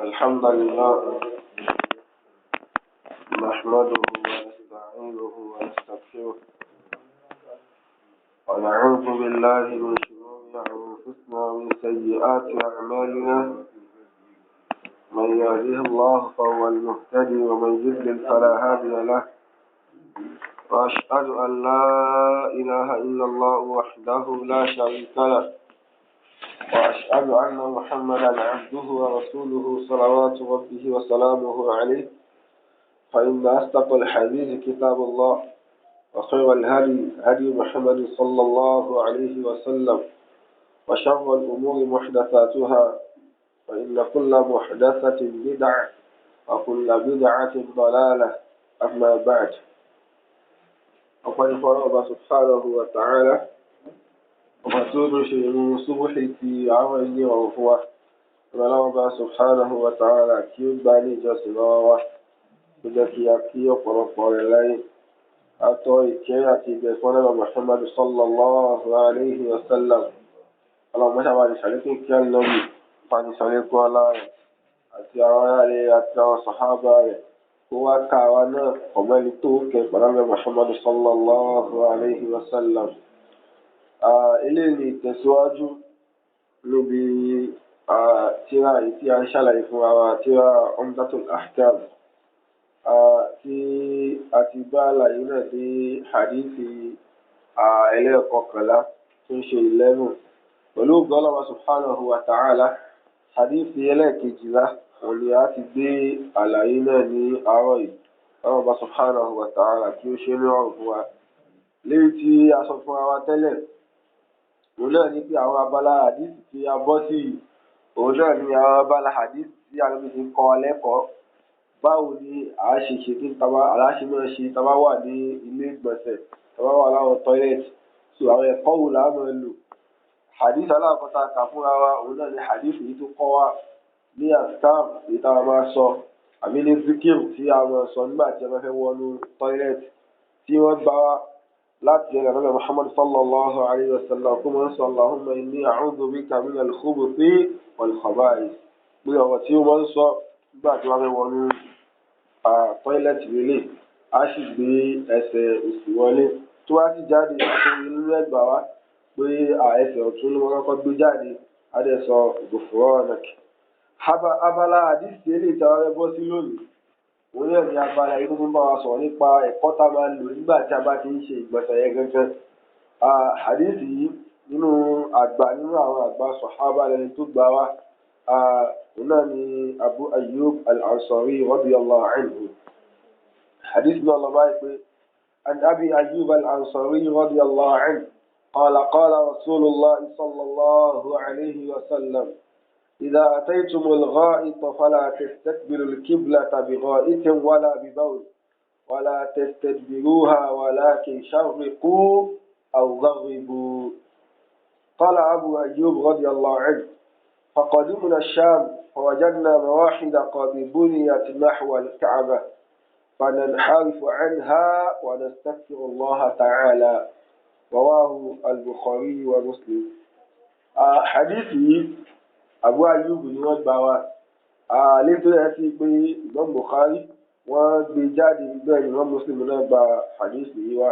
الحمد لله نحمده ونستعينه ونستغفره، ونعوذ بالله من شرور أنفسنا ومن سيئات أعمالنا. من يهده الله فهو المهتدي، ومن يضلل فلا هادي له. وأشهد أن لا إله إلا الله وحده لا شريك له، وأشهد أن محمدا عبده ورسوله صلوات ربه وسلامه عليه. فإن أصدق الحديث كتاب الله، وخير الهدي هدي محمد صلى الله عليه وسلم، وشر الأمور محدثاتها، فإن كل محدثة بدعة، وكل بدعة ضلالة. أما بعد، ọpẹ́ fún Ọba subhanahu wa ta'ala, ọba tí ó ló ṣe irun súbúhì ti àárọ̀ ilé ọ̀rọ̀ fún wa. Ọlọ́run Ọba subhanahu wa ta'ala kí ó gbà ní ìjọsìn lọ́wọ́ wa, tó jẹ́ kí a kí ọ̀pọ̀lọpọ̀ rẹ̀ láyé. Atọ́ ìkẹ́ àti ìgbẹ́ fún ọlọ́run Muhammad sallallahu alayhi wa sallam. Ọlọ́run mọ́ṣá bá ní ṣàlékún kí á lọ́wọ́ bá ní ṣàlékún ọlá rẹ̀ àti àwọn ará rẹ̀ àti àwọn sàhábà rẹ̀, kó wá ká wa náà ọ̀mẹ́ni tó kẹ́ pàdánù Muhammad sallallahu alayhi wa sallam. Eléyìí ni ìtẹ̀síwájú níbi tírà yìí tí a ń ṣàlàyé fún wa, tírà Umdatul Ahkam, tí a ti bá àlàyé náà dé hadithi ẹlẹ́ẹ̀kọkànlá tó ń ṣe 11. Pẹ̀lú ògo Ọlọ́run subhanahu wa ta'ala, hadithi ẹlẹ́ẹ̀kejìlá òun ni a ti gbé àlàyé náà ní àárọ̀ yìí. Ọlọ́run Ọba subhanahu wa ta'ala kí ó ṣe ní ọ̀rùn fún wa. Léyìí tí a sọ fún wa tẹ́lẹ̀, òun náà ni pé àwọn abala hadith tí a bọ́ sí yìí, òun náà ni àwọn abala hadith tí Ànábì ti ń kọ́ wa lẹ́kọ̀ọ́. Báwo ni a ṣe ṣe kí taba aláṣẹ máa ṣe taba wà ní ilé ìgbọ̀nsẹ̀, taba wà láwọn toilet? So àwọn ẹ̀kọ́ wo la máa lò? Hadith alákọ̀ọ́ta kà fúnra wa, òun náà ni hadith yìí tó kọ́ wa ní azkar èyí táwa máa sọ, àbí ní zikir tí a máa sọ nígbà tí a bá fẹ́ wọnú toilet, tí wọ́n gbà wá láti ẹ̀rọ Ànábì Muhammad sallallahu alayhi wa sallam kó máa ń sọ "Allahumma inni a'udhu bika min al-khubuthi wal khaba'ith", pé ọ̀rọ̀ tí ó máa ń sọ nígbà tí wọ́n fẹ́ wọnú toilet lélẹ̀, á sì gbé ẹsẹ̀ òsì wọlé. Tó bá sì jáde, àti inú ẹgbàá wá pé ẹsẹ̀ ọ̀tún ló máa kọ́kọ́ gbé jáde, á dẹ̀ sọ "ghufranak". Abala àdìsí eléyìí tí a fẹ́ bọ́ sí lónìí, òun náà ni abala yìí tó tún bá wa sọ̀rọ̀ nípa ẹ̀kọ́ tá a máa lò nígbà tí a bá ti ń ṣe ìgbọ̀nsẹ̀ yẹn gangan. Àdìsí yìí, nínú àgbà nínú àwọn àgbà sàhábà lẹni tó gbà wá, òun náà ni Abu Ayyub al-Ansari radiyallahu anhu. Àdìsí náà lọ báyìí pé: عن أبي أيوب الأنصاري رضي الله عنه قال: قال رسول الله صلى الله عليه وسلم: إذا أتيتم الغائط فلا تستقبلوا القبلة بغائط ولا ببول، ولا تستدبروها، ولكن شرقوا أو غربوا. قال أبو أيوب رضي الله عنه: فقدمنا الشام فوجدنا مواحد قد بنيت نحو الكعبة، فننحرف عنها ونستغفر الله تعالى. رواه البخاري ومسلم. حديثي Abu Ayyub ni wọ́n gbà wá, létò ẹ̀ sí pé Imam Bukhari wọ́n gbé jáde, bẹ́ẹ̀ ni Imam Muslim náà gba hadith yìí wá.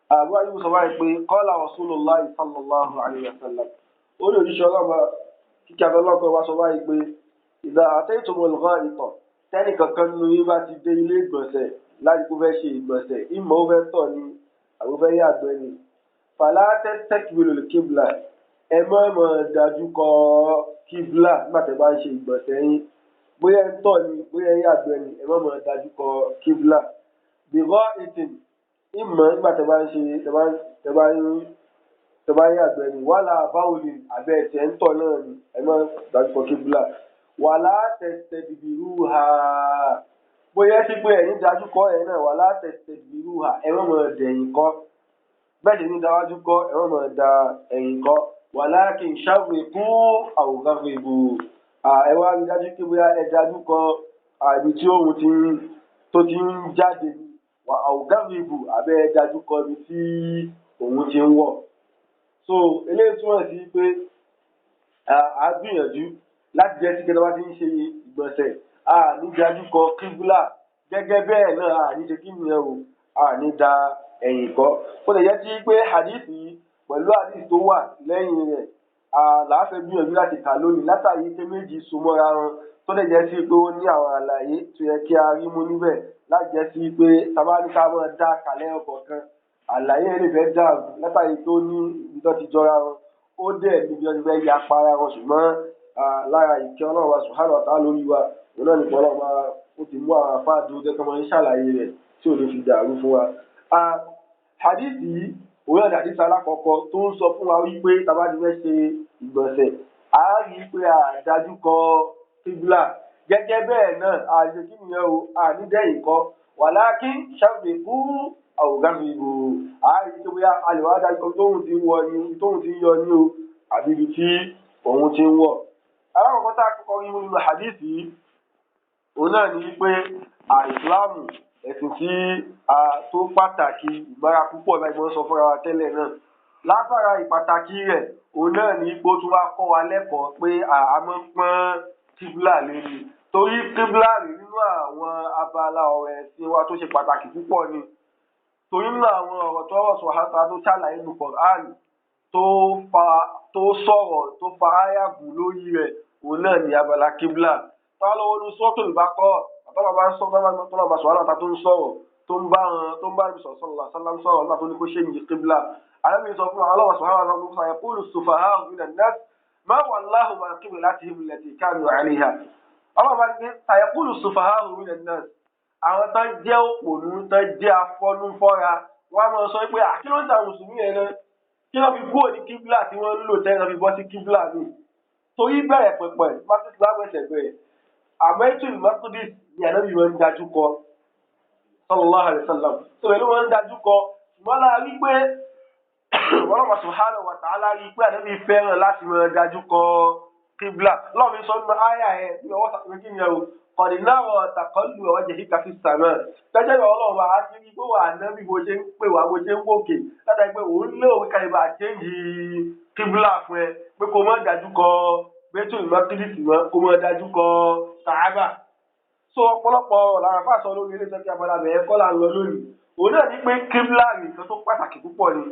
Abu Ayyub sọ báyìí pé qala Rasulullah sallallahu alayhi wa sallam, ó ní òjíṣẹ́ ọlọ́mọ kíkẹ́ àtọ́lọ́kọ̀ wá sọ báyìí pé idha ataytumul gha'ita, tẹ́nì kankan nínú yín bá ti dé ilé ìgbọ̀nsẹ̀ láti kó fẹ́ ṣe ìgbọ̀nsẹ̀, ìmọ̀ ó fẹ́ tọ̀ ni àbó fẹ́ yàgbẹ́ ni, fala tastaqbilul qibla, ẹ má mọ̀ dájú kọ kíbla nígbà tẹ́ bá ń ṣe ìgbọ̀nsẹ̀ yín. Bóyá ń tọ̀ ni, bóyá ń yàgbẹ́ ni, ẹ má mọ̀ dájú kọ kíbla. Bìrọ̀ ìtìn ìmọ̀ nígbà tẹ́ bá ń ṣe tẹ́ bá ń yàgbẹ́ ni, wàhálà báwòlì àbẹ́ ẹ̀tẹ̀ ń tọ̀ náà ni, ẹ má dájú kọ kíbla. Wàhálà tẹ̀sẹ̀ dìbìrú ha, bóyá sí pé ẹ̀yin dájú kọ ẹ̀ náà, wàhálà tẹ̀sẹ̀ dìbìrú ha, ẹ má mọ̀ dẹ̀yìn kọ́. Bẹ́ẹ̀ sì ní dáwájú kọ́, ẹ má mọ̀ da ẹ̀yìn kọ́. Walakin sharriqu aw gharribu, ẹ wá rí dájú pé bóyá ẹ dájú kọ ibi tí òun ti ń tó ti ń jáde, wà aw gharribu, àbẹ́ ẹ dájú kọ ibi tí òun ti ń wọ̀. So eléyìí túmọ̀ sí pé a gbìyànjú Láti jẹ́ sí pé tá bá ti ń ṣe ìgbọ̀nsẹ̀, a ní dájú kọ kíbúlà. Gẹ́gẹ́ bẹ́ẹ̀ náà, a ní ṣe kí nìyẹn o, a ní da ẹ̀yìn kọ́. Ó lè jẹ́ sí pé hadith yìí pẹ̀lú hadith tó wà lẹ́yìn rẹ̀, làá fẹ́ gbìyànjú láti kà lónìí látàrí pé méjì so mọ́ra wọn, tó lè jẹ́ sí pé ó ní àwọn àlàyé tó yẹ kí a rí mú níbẹ̀, láti jẹ́ sí pé tá bá ní ká máa dá kà lẹ́yọkọ̀ọ̀kan, àlàyé lè fẹ́ dàrú látàrí tó ní ibi tó ti jọra wọn, ó dẹ̀ níbi tó ti fẹ́ yapa ara wọn. Ṣùgbọ́n lára ìkẹ́ Ọlọ́run wa subhanahu wa ta'ala lórí wa, òun náà nìkan Ọlọ́run wa ó ti mú àwọn àfáà dúró jẹ́ kí wọ́n ń ṣàlàyé rẹ̀ tí ò ní fi dàrú fún wa. Hadith yìí, òun náà ni hadith alákọ̀ọ́kọ́ tó ń sọ fún wa wípé tá bá ti fẹ́ ṣe ìgbọ̀nsẹ̀, a rí i pé a dájú kọ kíbúlà. Gẹ́gẹ́ bẹ́ẹ̀ náà, a ṣe kí nìyẹn o, a ní dẹ́yìn kọ́. Walakin sharriqu aw gharribu. A rí i pé bóyá a lè wá dájú kọ tóun ti ń wọ ni, tóun ti ń yọ ní o, àbí ibi tí òun ti ń wọ̀. Alákọ̀ọ́kọ́ tá a kọ́kọ́ rí nínú hadith yìí, òun náà ni wípé àìsílámù ẹ̀sìn tí a tó pàtàkì ìmọ́ra púpọ̀ bá ìgbọ́n sọ fúnra wa tẹ́lẹ̀ náà. Látara ìpàtàkì rẹ̀, òun náà ni pé ó tún wá kọ́ wa lẹ́kọ̀ọ́ pé a máa ń pọ́n kíbúlà léni. Torí kíbúlà rí nínú àwọn abala ọ̀rọ̀ ẹ̀sìn wa tó ṣe pàtàkì púpọ̀ ni. Torí nínú àwọn ọ̀rọ̀ tó rọ̀ sọ̀hátà tó ṣàlàyé nínú Qur'an tó fa tó sọ̀rọ̀ tó fa áyàgùn lórí rẹ̀, òun náà ni abala kíbúlà. Tá lọ́wọ́ ní Suratul Baqara, tọ́lá bá ń sọ tọ́lá bá sọ̀rọ̀ àtà tó ń sọ̀rọ̀ tó ń bá wọn tó ń bá ibi sọ̀rọ̀ sọ̀rọ̀ sọ́lá ń sọ̀rọ̀ nígbà tó ní kó ṣe ní kíbla. Àlẹ́ sọ fún wa Allah subhanahu wa ta'ala yaqulu sufaha'u minan nas ma wallahum an qiblatihim allati kanu 'alayha. Ọlọ́run bá ní sayaqulu sufaha'u minan nas, àwọn tó jẹ́ òpònú tó jẹ́ afọ́núfọ́ra, wọ́n á máa sọ pé kí ló ń ta mùsùlùmí yẹn náà, kí ló fi kúrò ní kíbla tí wọ́n ń lò tẹ́lẹ̀ fi bọ́ sí kíbla mi. Torí bẹ̀rẹ̀ pẹ̀pẹ̀ mátí lágbẹ̀sẹ̀ bẹ̀rẹ̀ àmọ́ Maqdis ni ànábì wọn ń dájú kọ sallallahu alaihi wasallam. Tó pẹ̀lú wọn ń dájú kọ, ṣùgbọ́n láà rí pé Ọlọ́run subhanahu wa ta'ala rí pé ànábì fẹ́ràn láti máa dájú kọ kíbla. Lọ́wọ́ mi sọ nínú àyà ẹ̀ bí ọwọ́ sàkóso kí ni ẹ o, qad nara taqalluba wajhika fis sama. Tẹ́jẹ́ ìwọ Ọlọ́run wa á ti rí pé wà ànábì bó ṣe ń pè wá bó ṣe ń wòkè látàrí pé òun lé òun kàlíbà chéǹjì kíbla fún ẹ pé kó má dájú kọ Baitul Maqdis mọ́, kó má dájú kọ Kaaba. So ọ̀pọ̀lọpọ̀ làwọn afá sọ lórí ilé iṣẹ́ tí abala bẹ̀rẹ̀ kọ́ là ń lọ lónìí. Òun náà ní pé kíbla nìkan tó pàtàkì púpọ̀ ni.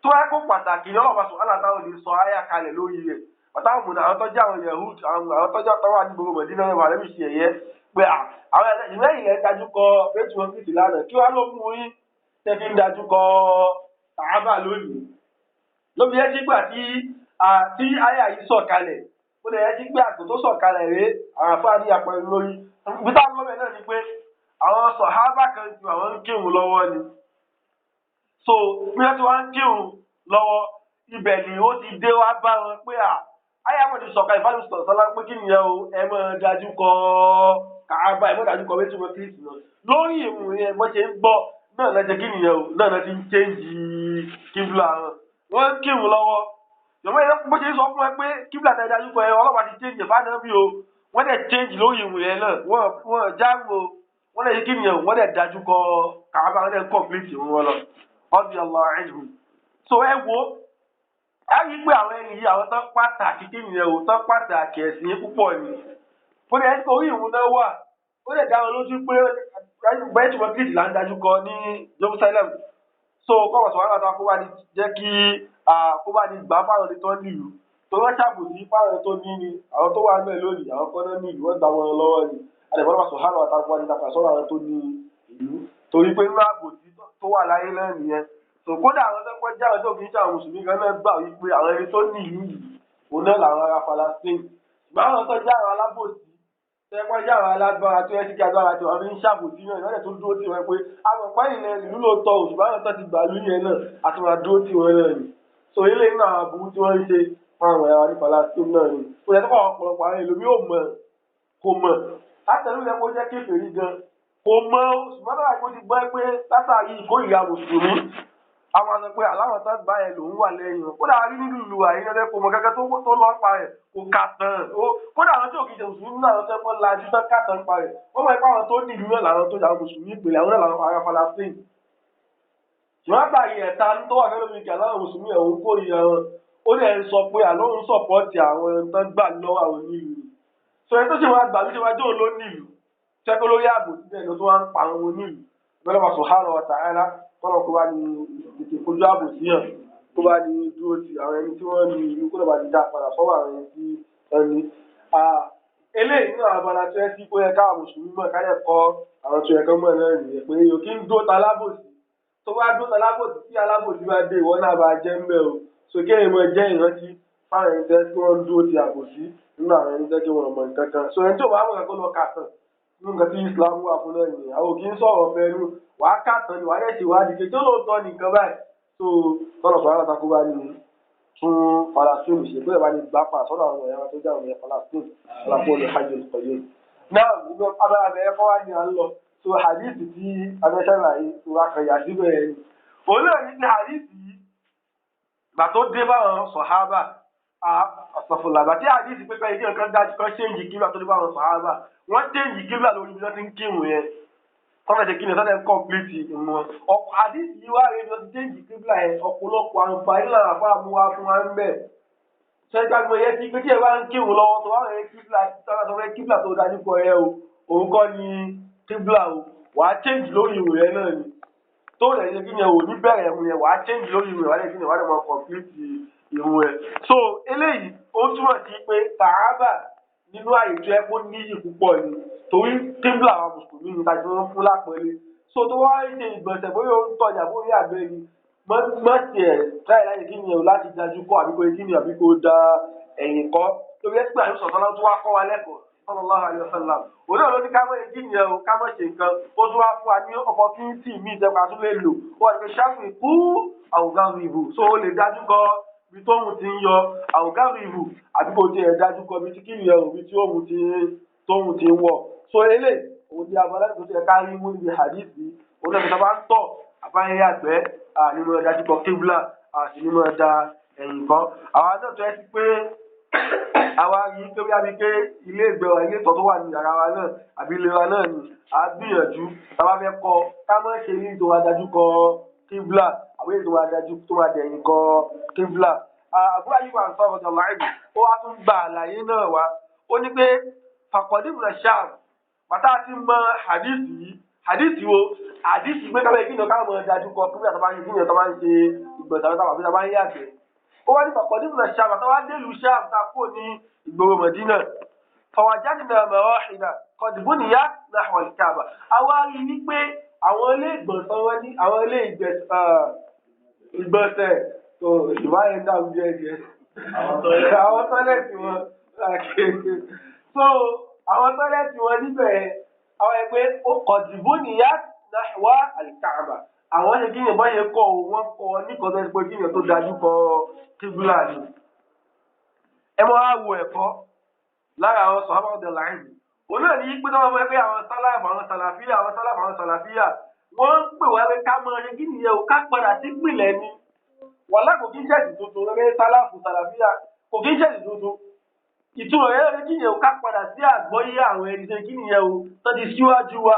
Tó wáyé kó pàtàkì ní Ọlọ́run subhanahu wa ta'ala ní sọ áyà kalẹ̀ lórí rẹ̀. Bàtà àwọn mùnà àwọn tọ́jú àwọn Yahud àwọn tọ́jú àtàwọn àti gbogbo Mẹdínà wà lẹ́bi ṣe ẹ̀yẹ pé àwọn ìlẹ́yìn lẹ́ dájú kọ Baitul Maqdis lánàá, kí wàá ló mú yín tẹ́ fi ń dájú kọ Kaaba lónìí. Lóbi ẹ́ sígbà tí áyà yìí sọ̀ kalẹ̀, ó lè yẹ kí pé àgbò tó sọ̀kalẹ̀ rèé àwọn àfáà ní àpẹẹrẹ lórí. Ibi táwọn lọ́bẹ̀ náà ni pé àwọn sọ̀hábà kan ju àwọn ń kírun lọ́wọ́ ni. So bí wọ́n ti wá ń kírun lọ́wọ́, ibẹ̀ ni ó ti dé wá bá wọn pé àyà wọn ti sọ̀kalẹ̀ ìfàlù sọ̀sọ́lá pé kí nìyẹn o, ẹ máa dájú kọ Kàábà, ẹ máa dájú kọ Baitul Maqdis náà. Lórí ìmù yẹn bó ṣe ń gbọ́ náà lọ́jọ́ kí nìyẹn o, náà lọ́ ti ń chéǹjì kíbla wọn. Wọ́n ń kírun lọ́wọ́. Yọ̀mọ́ yẹn bó ṣe sọ fún ẹ pé kíbla tẹ dájú kọ ẹ ọlọ́pàá ti change fáná bí o, wọ́n dẹ̀ change lórí ìwé yẹn náà, wọ́n jáwó, wọ́n dẹ̀ yí kí nìyẹn, wọ́n dẹ̀ dájú kọ Kàábà, wọ́n dẹ̀ complete wọn lọ. Radiyallahu anhu. So ẹ wo, ẹ rí pé àwọn ẹni yìí àwọn tán pàtàkì kí nìyẹn o, tán pàtàkì ẹ̀sìn púpọ̀ ni. Ó dẹ̀ orí ìwọ̀n náà wà, ó dẹ̀ dá wọn lójú pé Baitul Maqdis là ń dájú kọ ní Jerusalem. So kọ́wọ̀ sọ̀rọ̀ àtàkùn kó bá ní jẹ́ kí kó bá ní gbà fáwọn ẹni tó ń nílùú. Tó wọ́n ṣàbòsí fáwọn ẹni tó ní ni, àwọn tó wà ń bẹ̀ lónìí, àwọn kan náà nílùú, wọ́n gbà wọn lọ́wọ́ ni. Àdìbọ́lá subhanahu wa ta'ala kó bá ní dàpọ̀ sọ́rọ̀ àwọn tó ní ìlú. Torí pé nínú àbòsí tó wà láyé náà nìyẹn. So kódà àwọn tó kọjá àwọn tó kì í ṣe àwọn mùsùlùmí gan náà gbà wípé àwọn ẹni tó ní ìlú yìí, òun náà làwọn ará Palestine. Ṣùgbọ́n àwọn tó jẹ́ àwọn alábòsí, tó kọjá àwọn alágbára tó yẹ kí agbára tí wọ́n fi ń ṣàbòsí náà, ìwọ́n tó dúró tì wọ́n pé àwọn ọ̀pá ìlẹ̀ ìlú lóòótọ́, ṣùgbọ́n àwọn tó ti gbà lú yẹn náà àti máa dúró tì wọ́n náà ni. So ilé nínú àwọn aburú tí wọ́n ń ṣe fún àwọn ẹ̀yà wa ní Palestine náà ni. Ó yẹ kó ọ̀pọ̀lọpọ̀ àwọn ìlú mi ò mọ̀, kò mọ̀. Látẹ̀lú yẹ kó jẹ́ kèfèrí gan, kò mọ̀ ó, ṣùgbọ́n lára kó ti gbọ́ pé látàrí ìkórìíra mùsùlùmí, àwọn àṣọ pé aláwọ̀ tó gbá yẹn lòún wà lẹ́yìn wọn. Kódà rí nínú ìlú àyè kò mọ̀ kẹ́kẹ́ tó lọ́ pa rẹ̀, kò kà tán. Kódà àwọn tí ò kì í ṣe mùsùlùmí náà tó ẹ̀kọ́ lajú tán kà tán pa rẹ̀. Wọ́n mọ̀ pé àwọn tó ní ìlú náà làwọn tó àwọn mùsùlùmí ìpìlẹ̀ àwọn náà làwọn ará Palestine. Ṣùgbọ́n àtàrí ẹ̀ta tó wà fẹ́lẹ́ mi kí aláwọ̀ mùsùlùmí ẹ̀hún kórìíra wọn. Ó dẹ̀ ń sọ pé àlọ́ ń sọ̀pọ̀tì àwọn tó gbà lọ́wọ́ àwọn onílùú. So ẹni tó ṣe wá gbà ló ṣe wá jó ló nílùú tẹ́kọ̀ lórí ààbò síbẹ̀ ló tó wá ń pa àwọn onílùú. Bẹ́ẹ̀ subhanahu wa ta'ala kọ́nà kó bá ní tètè fojú ààbò sí hàn, kó bá ní dúró ti àwọn ẹni tí wọ́n ní ìlú, kó lè bá ní dá padà sọ́wọ́ àwọn ẹni tí wọ́n ní. Eléyìí nínú àwọn abala tó yẹ sí kó yẹ káwọn mùsùlùmí mọ̀ káyẹ̀ kọ́ àwọn tó yẹ kán mọ̀ náà nìyẹn pé yóò kí ń dó ta lábòsí. Tó bá dó ta lábòsí tí alábòsí bá dé, ìwọ náà bá jẹ́ ńbẹ̀ o. So kéèyàn mọ̀ jẹ́ ìrántí fáwọn ẹni tẹ́ tí wọ́n ń dúró ti àbòsí nínú àwọn ẹni tẹ́ kí wọ́n mọ̀ nǹkan kan. So ẹni tí ò bá mọ̀ nǹkan lọ kà tán nínú nǹkan tí Islam wà fún náà nìyẹn. Àwọn ò kí ń sọ̀rọ̀ fẹ́nu, wàá kà tán ni wàá dẹ̀ ṣèwádìí pé tó lóòótọ́ ni nǹkan báyìí. So tọ́lọ̀ sọ̀rọ̀ àtàkùn bá ní tún Palestine ṣe pé ìbá ní gbà pa sọ́dọ̀ àwọn ẹ̀yà tó jẹ́ àwọn ẹ̀yà Palestine alápò ní hajj al-qayyum. Náà nígbà abala bẹ̀rẹ̀ kọ́ wá ní à ń lọ. So hadith tí abẹ́sẹ̀láyé tó wá kan yà síbẹ̀ yẹn ni. Òun náà ní ti hadith yìí gbà tó dé báwọn sọ̀hábà àsọ̀fọ̀là àgbà tí hadith pípẹ́ yìí kan dájú kan ṣéǹjì kíbla tó dé báwọn sọ̀hábà, wọ́n ṣéǹjì kíbla lórí ibi tó ti ń kírun yẹn. Tọ́lá ṣe kí ni tọ́lá ń kọ́ńplìtì ìmọ̀ ọkọ̀ hadith yìí wá rí ibi tó ti ṣéǹjì kíbla yẹn, ọ̀pọ̀lọpọ̀ àǹfààní làwọn àfáà mú wá fún wa ń bẹ̀. Ṣé gbàgbọ́ yẹn ti pé tí ẹ bá ń kírun lọ́wọ́ tó wá rẹ̀ kíbla tọ́lá tó fẹ́ kíbla tó dájú kọ ẹ o, òun kọ́ ni kíbla o, wàá change lórí ìrun yẹn náà ni. Tó rẹ̀ ṣe kí ni ò ní bẹ̀rẹ̀ ìrun yẹn, wàá change lórí ìrun yẹn, wàá lè kí ni wàá lè mọ complete ìrun yẹn. So eléyìí ó túmọ̀ sí pé Kàábà nínú àyè tó yẹ kó níyì púpọ̀ ni, torí kíbla àwọn mùsùlùmí ni tàbí wọ́n fún lápẹ̀lẹ̀. So tó wá ń ṣe ìgbọ̀nsẹ̀ bóyá ó ń tọjà bóyá àgbẹ̀ ni, mọ́ tiẹ̀ try láti kí ni o láti dájú kọ́ àbí kó kí ni àbí kó da ẹ̀yìn kọ́. Torí ẹ pé àyùsọ̀ sọ̀tọ́lá tó wá kọ́ wa lẹ́kọ̀ọ́ sallallahu alaihi wasallam. Òun náà ló ní ká mọ̀ kí ni o ká mọ̀ ṣe nǹkan, ó tún wá fún wa ní opportunity míì tẹ́pa tún lè lò. Ó wà ní pé ṣáfì kú àwùgáwù ìbò. So ó lè dájú kọ́ ibi tóun ti ń yọ àwùgáwù ìbò àbí kò tiẹ̀ dájú kọ́ ibi tí kí ni o ibi tí òun ti tóun ti ń wọ̀. So eléyìí òun ni abala tó ti ká rí mú níbi hadith yìí. Òun náà tó bá ń tọ̀ àbáyé àgbẹ̀ nínú ẹ̀dájú kọ kíbla àti nínú ẹ̀dá ẹ̀yìn kan. Àwa náà tó yẹ sí pé àwa rí pé bí a bí pé ilé ìgbẹ́ wa, ilé ìtọ̀ tó wà ní yàrá wa náà àbí ilé wa náà ni à á gbìyànjú tá a bá fẹ́ kọ́ ká má ṣe ní tó wá dájú kọ kíbla àbí èyí tó wá dájú tó wá dẹ̀yìn kọ kíbla. Àbúrò ayé wa ń sọ̀rọ̀ ọ̀dọ̀ láìpẹ́, ó wá tún gba àlàyé náà wá. Ó ní pé fàkọ̀dìbùnà ṣáà bàtà ti mọ hadith yìí, hadith wo hadith gbé kábẹ́ kí ni ká mọ̀ dájú kọ kíbla tó bá ń ṣe kí ni tó bá ń ṣe ìgbọ̀nsẹ̀ àbí tó bá ń yàgbẹ́. Ó wá ní fàkọ̀dìbùnà ṣáà bàtà wá délùú ṣáà tá a kúrò ní ìgboro Mọ̀dínà. Fàwájáde mọ̀ọ́hìnà kọ̀dìbùnìyà nahwa al-Kaaba. Àwa rí i pé àwọn ilé ìgbọ̀nsẹ̀ wọn ní àwọn ilé ìgbọ̀nsẹ̀ tó ìbáyẹn dàrú díẹ̀ díẹ̀. Àwọn tọ́lẹ̀tì wọn. So àwọn tọ́lẹ̀tì wọn níbẹ̀ àwọn ẹgbẹ́ kọ̀dìbùnìyà nahwa al-Kaaba. Àwọn ṣe kí ni bọ́ ṣe kọ́ ọ, wọ́n kọ́ ọ ní kọ́tọ́ pé kí ni tó dájú kọ kíbúlà ni. Ẹ mọ́ á wo ẹ̀kọ́ lára àwọn sọ̀hábà ọ̀dẹ̀ láàyè. Òun náà ní pé tọ́wọ́ pé àwọn sálàfù àwọn sàlàfíà àwọn sálàfù àwọn sàlàfíà wọ́n ń pè wá pé ká mọ ṣe kí nìyẹn o, ká padà sí ìpìlẹ̀ ni. Wàhálà kò kí ń ṣẹ̀sì tuntun rẹ́ sálàfù sàlàfíà kò kí ń ṣẹ̀sì tuntun. Ìtumọ̀ rẹ̀ ní kí nìyẹn o, ká padà sí àgbọ́yé àwọn ẹni ṣe kí nìyẹn o tó ti síwájú wa.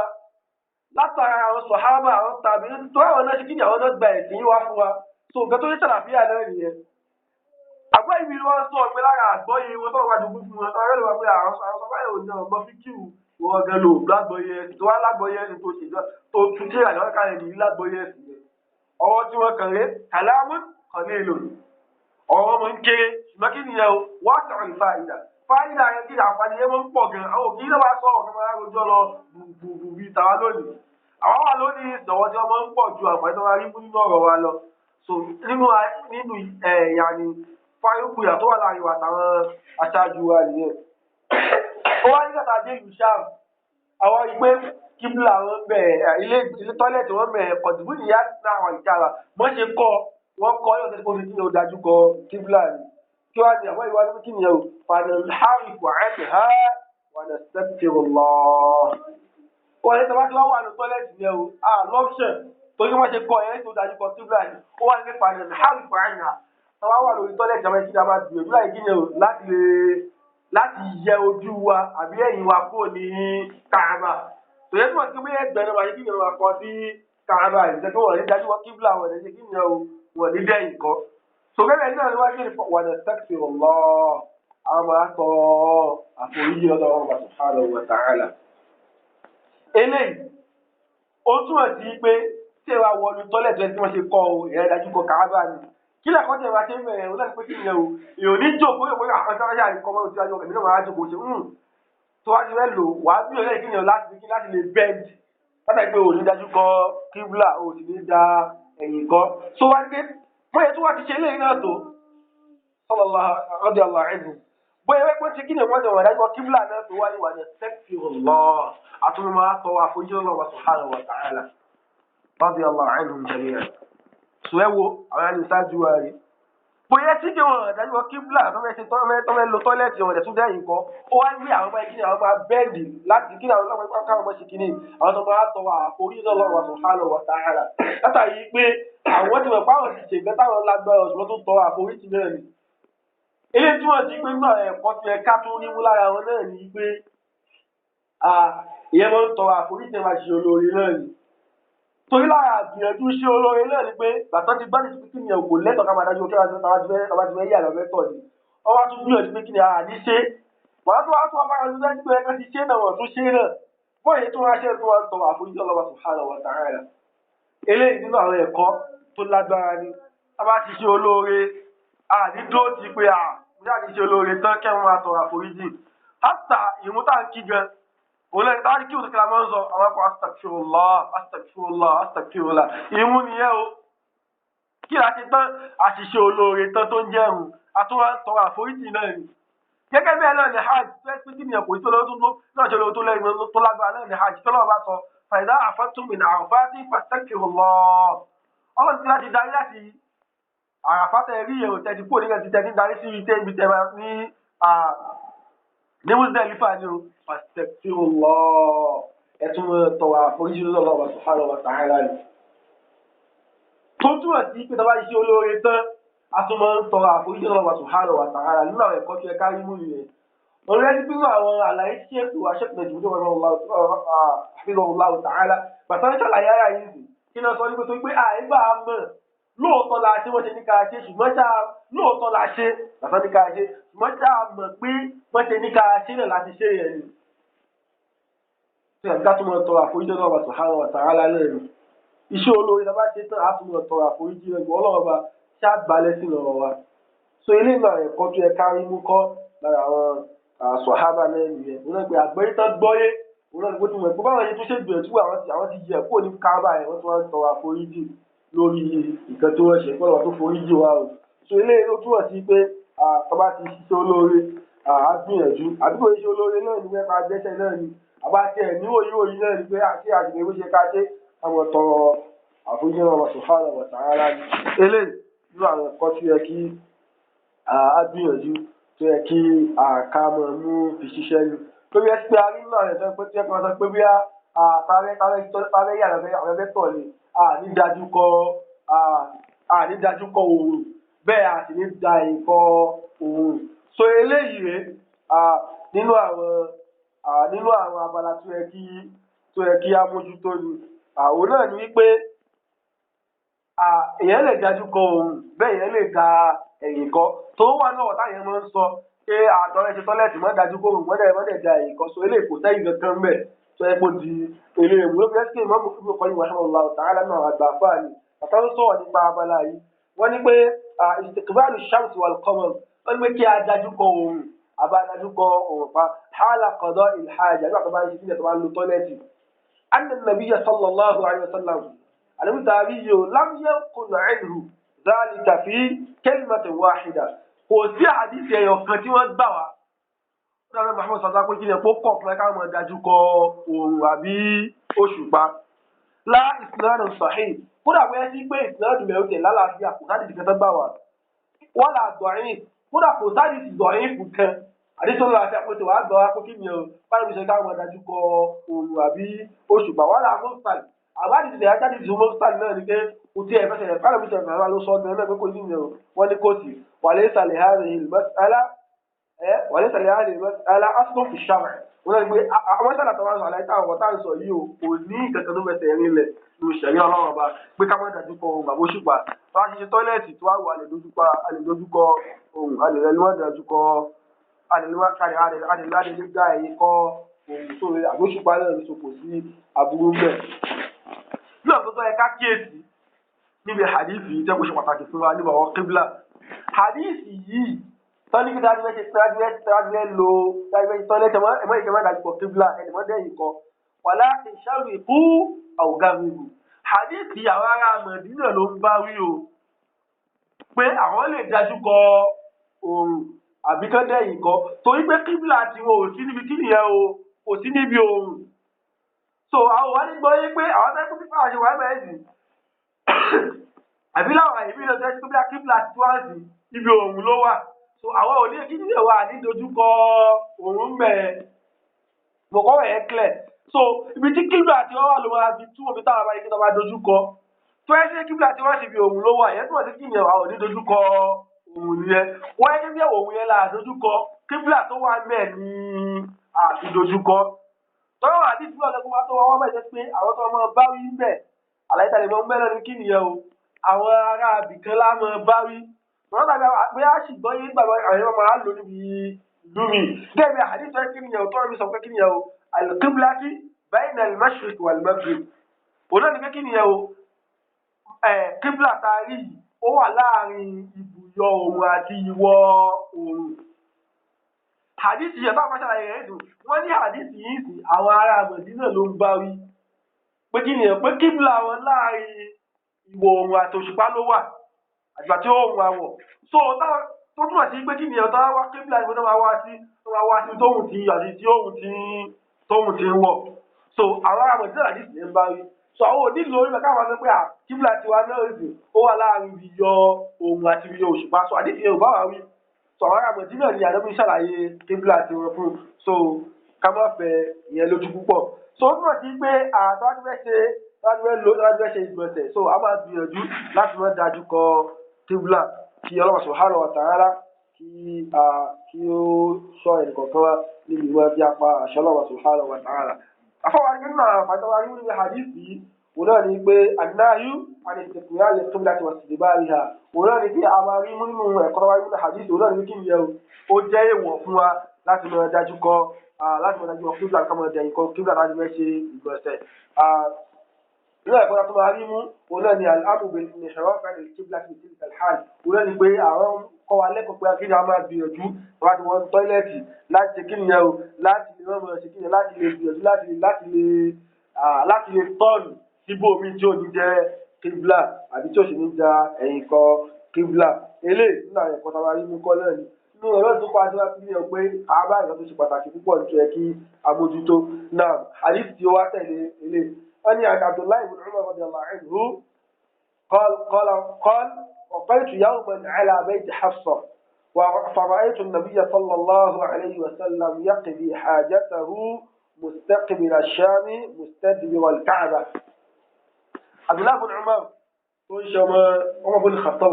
Látara àwọn sọ̀hábà àwọn tàbí tó àwọn náà ṣe kí ni àwọn náà gba ẹ̀sìn wá fún wa. So nǹkan tó ní sàlàfíà náà nìyẹn. Àgbọ́ ìbí ni wọ́n sọ pé lára àgbọ́yé wọn tó wà jogún fún wọn, ọ̀rẹ́ ló wà pé àwọn sọ báyìí ò ní ọmọ fíkìú wọn gan lò lágbọ́yé ẹ̀sìn tó wá lágbọ́yé ẹ̀sìn tó ṣèjọ́ tó tún tí ìrànlọ́wọ́ kalẹ̀ nìyí lágbọ́yé ẹ̀sìn yẹn. Ọwọ́ tí wọ́n kàn ré kàlámù kàn ní èlò. Ọ̀rọ̀ wọn máa ń kéré ṣùgbọ́n kí nìyẹn o, wọ́n sọ̀rọ̀ ìfàyìdà. Fáyìdà yẹn kí àǹfààní yẹn máa ń pọ̀ gan. Àwọn òkè náà wá sọ ọ̀kan máa rojọ́ lọ gbùgbùgbù bíi tàwa lónìí. Àwọn wà lónìí ìsọ̀wọ́ tí wọ́n máa ń pọ̀ ju àǹfààní tó máa rí mú nínú ọ̀rọ̀ wa lọ. So nínú nínú ẹ̀yà ni fáyọkùyà tó wà láàrin wa àtàwọn aṣáájú wa nìyẹn. Ó wá nígbà tá a dé ìlú Ṣáàm, àwọn ìgbé kíbla wọn bẹ̀ ilé ilé tọ́lẹ̀tì wọn bẹ̀ kọ̀dùbù nìyá náà wà ìjára. Wọ́n ṣe kọ́ wọ́n kọ́ yóò tẹ́sí kó fi kí ni ó dájú kọ kíbla ni. Kí wá ní àwọn ìwádìí kí nìyẹn o, fanalharifu anha wa nastaghfirullah. Wọ́n ní tọ́ba tí wọ́n wà ní tọ́lẹ̀tì yẹn o, à lọ́pṣọ̀n torí wọ́n ṣe kọ́ ẹ̀ tó dájú kọ kíbla ni. Ó wá ní fanalharifu anha. Tọ́ba wà lórí tọ́lẹ̀tì àwọn ẹ̀kí máa gbìyànjú láì kí ni o láti lè láti yẹ ojú wa àbí ẹ̀yìn wa kúrò ní Káàbà. Tòyẹ́ tí wọ́n ti gbé ẹgbẹ̀rún wa kí ni wọ́n kọ sí Káàbà ìjẹ́ kí wọ́n ní dájú wọn kíbla wọn ní kí ni o wọ́n ní dẹ́yìn kọ́. So bẹ́ẹ̀ náà ni wọ́n ṣe wa nastaghfirullah. Àwọn máa tọrọ àforíjì lọ́dọ̀ Ọlọ́run subhanahu wa ta'ala. Eléyìí ó túmọ̀ sí pé tí ẹ wá wọnú tọ́lẹ̀tì tí wọ́n ṣe kọ́ o, ìyẹn dájú kọ Káàbà ni. Kí lẹ́kọ̀ọ́ tí ẹ wá ṣe ń bẹ̀rẹ̀ o láti pé kí ìyẹn o, èèyàn ní jòkó yóò pé àwọn tí wọ́n ṣe àríkọ́ mọ́ ojú ayọ̀ ẹ̀mí náà máa jòkó ṣe tó wá ti fẹ́ lò wá bí ọ̀rẹ́ kí ìyẹn láti lè bend látàrí pé ò ní dájú kọ kíbla, ò sì ní da ẹ̀yìn kọ́. So wá ní pé bóyá tó wá ti ṣe eléyìí náà tó sallallahu radiyallahu anhu, bóyá wípé ti kí ni wọ́n ti wọ̀n dájú kọ kíbla náà tó wá ní wà ní astaghfirullah, àtúntò máa tọrọ àforíjì Ọlọ́run subhanahu wa ta'ala radiyallahu anhum jami'an. Sọ ẹ wo àwọn ẹni ṣáájú wa rí bóyá tí kí wọn dájú kọ kíbla tó fẹ́ ṣe tó fẹ́ lo tọ́lẹ̀tì wọn dẹ̀ tún dẹ́yìn kọ́, ó wá ní àwọn ọmọ kíni àwọn máa bẹ́ẹ̀dì láti kíni àwọn ọmọ káwọn ọmọ ṣe kíni àwọn tó máa tọrọ àforíjì Ọlọ́run subhanahu wa ta'ala látàrí pé àwọn ti mọ̀ pé àwọn ti ṣègbè táwọn lágbára ọ̀ṣun tó tọrọ àforíjì náà ni. Eléyìí túmọ̀ sí pé náà ẹ̀kọ́ tí ẹ̀ka tó rí mú lára wọn náà ni pé ìyẹn máa ń tọrọ àforíjì máa ṣe olóore náà ni. Torí lára àgbìyànjú ṣe olóore náà ni pé bàtọ́ ti gbádùn sí pé kí ni ẹ̀ kò lẹ́tọ̀ọ́ ká máa dájú kí wọ́n ti fẹ́ yà lọ́fẹ́ tọ̀ ni. Wọ́n wá tún gbìyànjú pé kí ni àní ṣe. Wàá tó wá tún wá bára lọ́sẹ̀ pé ẹ̀ka ti ṣe náà wọ́n tún ṣe náà. Bóyá tó wá ṣe tó wá tọrọ àforíjì Ọlọ́run subhanahu wa ta'ala. Eléyìí nínú àwọn ẹ̀kọ́ tó lágbára ni. Tá bá ti ṣe olóore, àní dúró ti pé à ní àti ṣe olóore tán kẹ́wọ́n máa tọrọ àforíjì. Hátà ìrun tá à ń kí gan. Òun lẹ́yìn tá a kí òun kíla máa ń sọ àwọn akọ astaghfirullah astaghfirullah astaghfirullah. Ìrun nìyẹn o. Kí la ṣe tán àṣìṣe olóore tán tó ń jẹun, a tún wá ń tọrọ àforíjì náà ni. Gẹ́gẹ́ bẹ́ẹ̀ náà ni hajj tó ẹ́ pé kí nìyẹn kò sí olówó tó náà ṣe olówó tó lẹ́yìn tó lágbára náà ni hajj tó lọ́wọ́ bá sọ fa idha afattum min Arafatin fastaghfirullah. Ọlọ́run ti láti darí láti Àràfá tẹ rí èrò tẹ ti kúrò nígbà tí tẹ ti darí sí ibi tẹ bá ní ní Muzdalifa ni o fastaghfirullah, ẹ tún tọrọ àforíjì lọ́dọ̀ Ọlọ́run subhanahu wa ta'ala ni. Tó túmọ̀ sí pé tá bá ṣe olóore tán a tún máa ń tọrọ àforíjì lọ́dọ̀ Ọlọ́run subhanahu wa ta'ala nínú àwọn ẹ̀kọ́ tó yẹ ká rí mú nìyẹn. Òun rẹ́ nínú àwọn àlàyé tí ètò aṣẹ́kùnrin hafizahullahu ta'ala bàtà ń ṣàlàyé ara yìí sì kí náà sọ ní pé tó pé àìbá mọ̀ lóòótọ́ la ṣe wọ́n ṣe ní ká ṣe, ṣùgbọ́n ṣá lóòótọ́ la ṣe bàtà ní ká ṣe, ṣùgbọ́n ṣá mọ̀ pé wọ́n ṣe ní ká ṣe náà láti ṣe yẹn ni. Ṣé àbíká tó máa tọrọ àforíjì Ọlọ́run subhanahu wa ta'ala náà ni. Iṣẹ́ olóore tá a bá ṣe tán á tún máa tọrọ àforíjì rẹ̀ Ọlọ́run ọba ṣá gbalẹ̀ sí lọ́rọ̀ wa. So eléyìí náà ẹ̀kọ́ tó yẹ ká rí mú kọ́ lára àwọn sọ̀hábà náà nìyẹn. Òun náà pé àgbẹ̀yìn tán gbọ́yé, òun náà pé tí wọ́n báwọn ṣe tún ṣe gbìyànjú àwọn ti yẹ kúrò ní Káàbà yẹn, wọ́n tún wá ń tọrọ àforíjì lórí nǹkan tí wọ́n ṣe kọ́ lọ́wọ́ tó foríjì wa o. So eléyìí ó túmọ̀ sí pé tó bá ti ṣiṣẹ́ olóore á gbìyànjú, àbí kò ṣe olóore náà ni pé dẹ́ṣẹ̀ náà ni, àbá tiẹ̀ níwòyí òyì náà ni pé àti àṣìlè bó ṣe ká ṣe àwọn tọrọ àforíjì Ọlọ́run subhanahu wa ta'ala ni. Eléyìí nínú àwọn ẹ̀kọ́ tó yẹ kí á gbìyànjú tó yẹ kí ká máa mú fi ṣiṣẹ́ ni. Torí ẹ ti pé a rí nínú àwọn ẹ̀sọ́ pé tí ẹ kàn sọ pé bí tààrẹ yà lọ́fẹ́ tọ̀ ni àní dájú kọ òòrùn, bẹ́ẹ̀ a sì ní da ìkọ òòrùn. So eléyìí rèé nínú àwọn abala tó yẹ kí á mójútó ni. Àwọn náà ni wípé èèyàn lè dájú kọ òòrùn, bẹ́ẹ̀ èèyàn lè da ẹ̀yìn kọ. Tó wà náà ọ̀tá yẹn máa ń sọ pé àtọ̀rẹ́ ṣe tọ́lẹ̀tì mọ́ dájú kó òòrùn mọ́dẹ̀ da ẹ̀yìn kọ. So eléyìí kò sẹ́yìn kankan mẹ́ tó yẹ kó di eléyìí mú. Ló fi ẹ́ sí Imam Ibn Qayyim rahimahullahu ta'ala náà àgbà fáà ni. Bàtà ń sọ̀rọ̀ nípa abala yìí. Wọ́n ní pé istiqbalu shams wal qamar, wọ́n ní pé kí a dájú kọ òòrùn, àbá dájú kọ òòrùn pa hala qada'il haja nígbà tó bá ń ṣe sílẹ̀ tó bá ń lo tọ́lẹ̀tì. Anna nabiyya sallallahu alayhi wa sallam àlùmí tàbí yìí o lam yanqul anhu dhalika fi kalimatin wahida. Kò sí àdìsí ẹyọ kan tí wọ́n gbà wá. Ó Muhammad sọ̀tà pé kí ni ẹ̀pọ̀ kọ̀ fún ẹ káwọn máa dájú kọ òòrùn àbí òṣùpá. La isnadun sahih. Kódà bóyá sí pé isnadu mẹ́rin tẹ̀ lálàáfíà kò sáà dìde kan tó gbà wá. Wala da'if. Kódà kò sáà dìde da'if kan. Àdìsí ọlọ́run àti àpótí wàá gbọ́ wá pé kí ni o báyìí mi ṣe káwọn máa dájú kọ òòrùn àbí òṣùpá. Wala mursal. Àbájáde ìdílé ajáde ìdílé mursal náà ni pé kò tí ẹ fẹsẹ̀ rẹ̀ báyìí mi ṣe fẹ̀rẹ̀ ló sọ ọ́ náà pé kò ní ìyẹn o. Wọ́n ní kò sí. Walaysa li hadhihi al-mas'ala walaysa li hadhihi al-mas'ala aslun fi ash-shar'. Wọ́n náà ní pé àwọn sàlà tó wá ń sọ àlàyé táwọn ọ̀tá ń sọ yìí o kò ní kankan tó fẹsẹ̀ rinlẹ̀ ní ìṣẹ̀rí Ọlọ́run ọba pé ká má dájú kọ ohun bàbá òṣùpá. Tó wá ṣe tọ́lẹ̀tì tó wá wà lè dojúkọ ohun, a lè rẹ ní wọ́n dájú kọ Àdèlè gba ẹ̀yìn kọ òòrùn, tó àgbóṣùpá náà ní, so kò sí aburú mẹ́. Ní ọ̀sán tó yẹ ká kíyèsí níbi hadithi yìí tẹ́ kó ṣe pàtàkì fún wa níbi àwọn kíbla. Hadithi yìí tọ́ni kí dájú ṣe dájú lo dájú ṣe tọ́lẹ̀ ẹ̀mọ́ ìkẹ́mọ́ dájú kọ kíbla ẹ̀mọ́ dẹ́yìn kọ. Wàlá ìṣàrìkú àwùgáwìrù. Hadithi àwọn ará Mẹ̀dínà ló ń bá wí o. Pé àwọn lè dájú kọ òòrùn àbí kán dẹ́yìn kọ. Torí pé kíbla tiwọn ò sí níbi kí nìyẹn o, kò sí níbi òòrùn. So àwọn wà ní gbọ́ yé pé àwọn tẹ́kọ̀ pípa àṣẹ wà mẹ́rin sí. Àbí láwọn àyè mìíràn tẹ́sí pé kíbla ti wá sí ibi òòrùn ló wà. So àwọn ò ní kí nìyẹn wà ní dojúkọ òòrùn mẹ́ẹ̀. Mo kọ́ ẹ̀ clear. So ibi tí kíbla ti wá wà ló máa fi túmọ̀ bí táwọn abáyé kí wọ́n bá dojúkọ. Tó ẹ́ sí kíbla ti wá sí ibi òòrùn ló wà, ìyẹn túmọ̀ sí kí nìyẹn wà ò ní dojúkọ òòrùn nìyẹn. Wọ́n yẹ kí bí òòrùn yẹn là dojúkọ, kíbla tó wà mẹ́ẹ̀ ní àfi dojúkọ. Tọ́wọ́ àdìsí náà lẹ́kọ́ máa tó wọ́n bẹ̀ jẹ́ pé àwọn tó máa bá wí bẹ̀, àlàyé tàbí mọ́ mẹ́rin ní kí nìyẹn o, àwọn ará abìkan lá máa bá wí. Wọ́n tàbí pé a sì gbọ́ yé gbàgbọ́ àwọn èèyàn máa lò níbi ìlú mi. Gẹ́gẹ́ bí àdìsí sọ kí nìyẹn o, tọ́rọ mi sọ pé kí nìyẹn o, al-qiblati bayna al-mashriq wal-maghrib. Òun náà ni pé kí nìyẹn o, kíbla tá a rí yìí, ó wà láàrin ibùyọ oòrùn àti ìwọ̀ oòrùn. Hadisi yẹn táwọn aṣáájú rẹ̀ dùn, wọ́n ní hadisi yìí sí àwọn ará Mẹ̀dínà ló ń bá wí. Pé kí nìyẹn, pé kíbla wọn láàrin ìwọ̀ oòrùn àti òṣùpá ló wà, àgbà tí oòrùn àwọ̀. So tó túmọ̀ sí pé kí nìyẹn tó wá kíbla ìwé tó máa wá sí, tó máa wá sí tóhùn ti àti tí oòrùn ti tóhùn ti ń wọ̀. So àwọn ará Mẹ̀dínà hadisi yẹn ń bá wí. So àwọn òní lórí bẹ̀ káwọn sọ pé kíbla tiwa náà sì ó wà láàrin ibiyọ oòrùn àti ibiyọ òṣùpá. So hadisi yẹn ò bá wà wí. So àwọn ará Mẹ̀dínà ni àdébí ṣàlàyé kíbla tiwọn fún. So ká má fẹ́ ìyẹn lójú púpọ̀. So ó túmọ̀ sí pé àtàwọn fẹ́ ṣe láti fẹ́ lò láti fẹ́ ṣe ìgbọ̀nsẹ̀. So a máa gbìyànjú láti má dájú kọ kíbla kí Ọlọ́run subhanahu wa ta'ala kí ó sọ ẹnìkọ̀ọ̀kan wá níbi ìwọ̀n bí apá àṣẹ Ọlọ́run subhanahu wa ta'ala. Àfọwọ́ nínú àwọn àǹfààní tó wá rí níbi hadith yìí, òun náà ni pé an-nahyu an istiqbal al-qiblati wa istidbariha. Òun náà ni pé a máa rí nínú ẹ̀kọ́ tó wá rí nínú hadith, òun náà ni kí nìyẹn o, ó jẹ́ èèwọ̀ fún wa láti máa dájú kọ kíbla ká máa dẹ̀yìn kọ kíbla láti fẹ́ ṣe ìgbọ̀nsẹ̀. Nínú ẹ̀kọ́ tó máa rí mú, òun náà ni al-amru bil-inhiraf 'an al-qiblati fi tilka al-hal. Òun náà ni pé àwọn kọ́ wa lẹ́kọ̀ọ́ pé kí ni a máa gbìyànjú láti wọ́n tọ́ílẹ̀tì láti ṣe kí nìyẹn o, láti lè mọ̀ ṣe kí nìyẹn, láti lè gbìyànjú láti lè tọ́ọ̀nù síbòmí tí ò ní jẹ́ kíbla àbí tí ò sì ní ja ẹ̀yìn kọ kíbla. Eléyìí nínú àwọn ẹ̀kọ́ tá a máa rí mú kọ́ náà ni. Nínú ọ̀rọ̀ tó kọ́ àti wá sí ní pé àbá ìgbà tó ṣe pàtàkì púpọ̀ nítorí kí a mójútó. Náà hadith tí ó wá tẹ̀lé eléyìí. Wọ́n ní Abdullahi ibn Umar radiyallahu anhu qala qala waqaytu yawman ala bayti Hafsa فرأيت النبي صلى الله عليه وسلم يقضي حاجته مستقبل الشام مستدبر الكعبة. عبد الله بن عمر عمر بن الخطاب